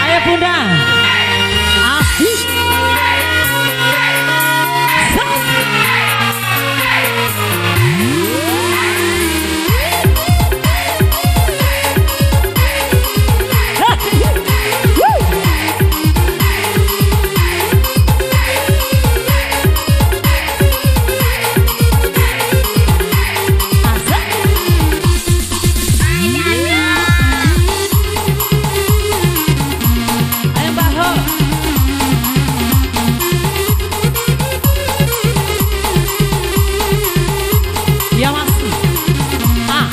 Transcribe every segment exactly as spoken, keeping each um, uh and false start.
Ayo, Bunda. Asik. Sa- Ayo, Mbah Ho. Ya, Mas. Ah.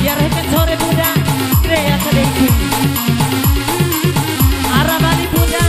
Ya, reken sore, Bunda. Re, ya, sedengki. Ara bali, Bunda.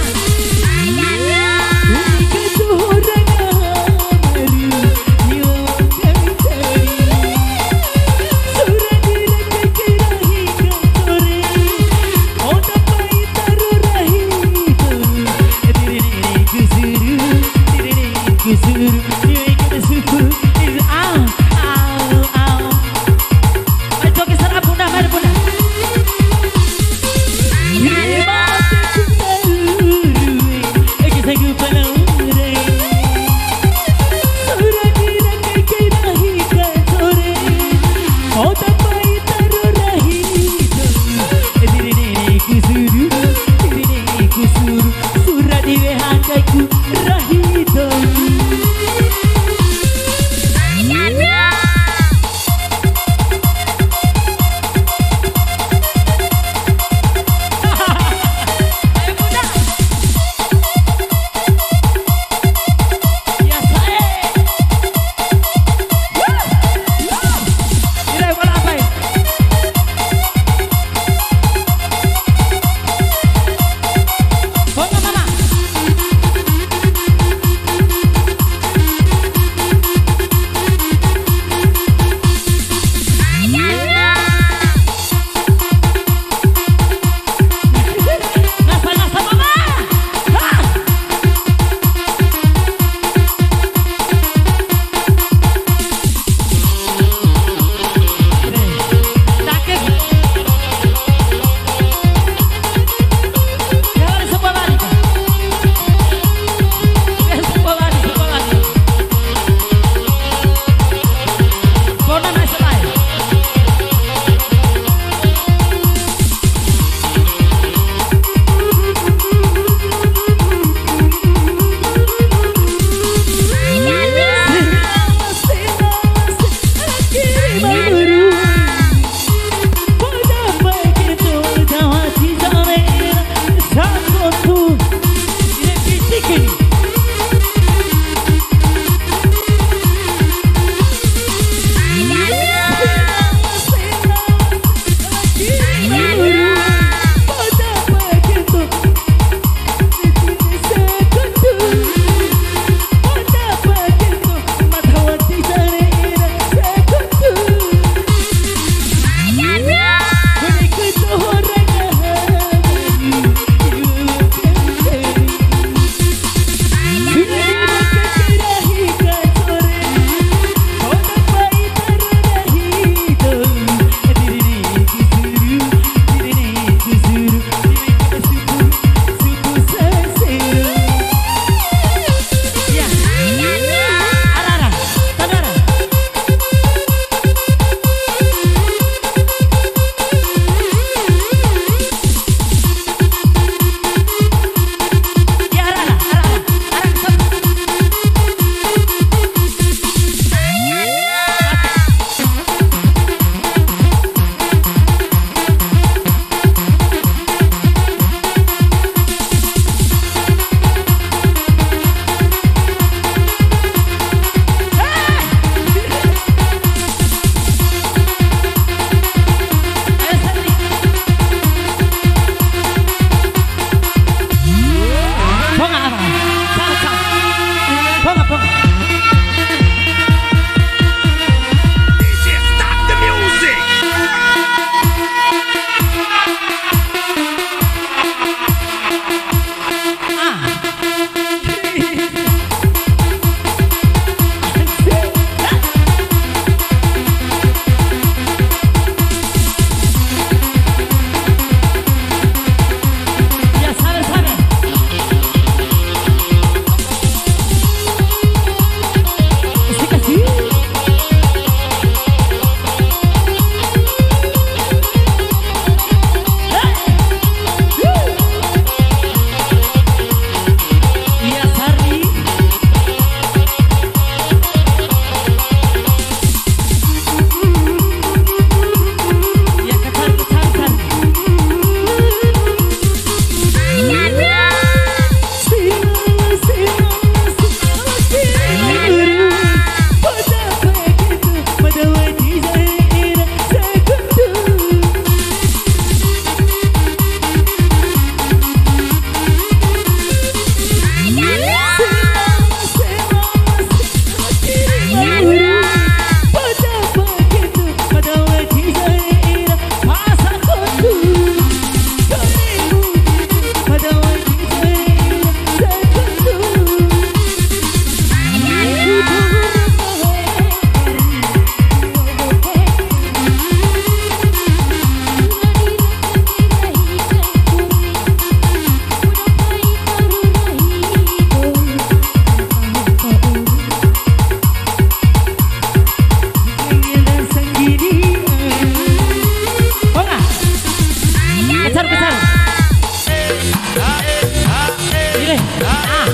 Ah. Ah.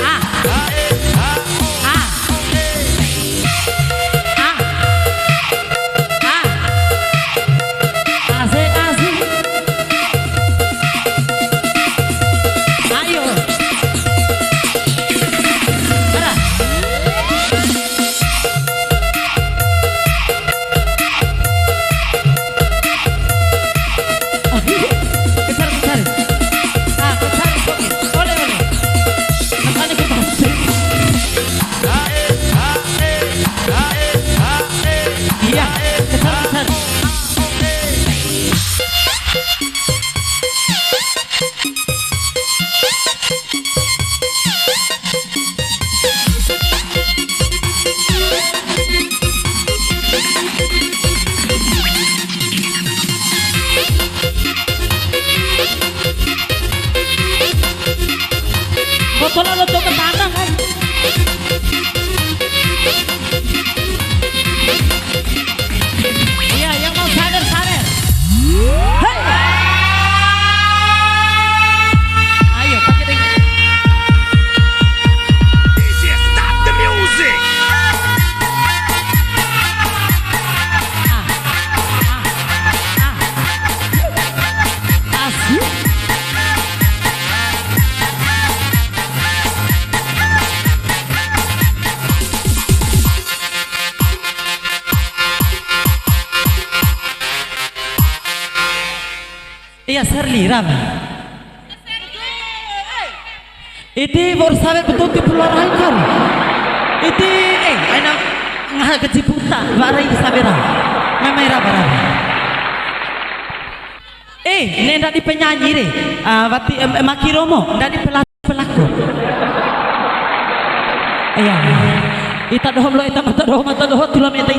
Ah. Ah. Ah. Asik, asik. Ayo. Bara. Kejar, kejar. Ah, kejar, oke. Boleh, boleh. Makanya kita harus. Iya, kejar, kejar. Botol lo coba tanah kan? Iya, yang mau sadar, sadar. Hei! Ayo, pakai deh. D J, stop the music. Ah, ah, ah. Asik. Iya, Serli, rame. Iti baru sawe betul ti pulau rain kan. Iti, eh, aina ngaha gaji buta, warai sabera. Memang era barang. Eh, ne ndadi penyanyi re. Ah, wati, em, em, maki romo, ndadi pela-, pelakon. Iya. Ita doho lo, ita mata doho, mata doho, tula meta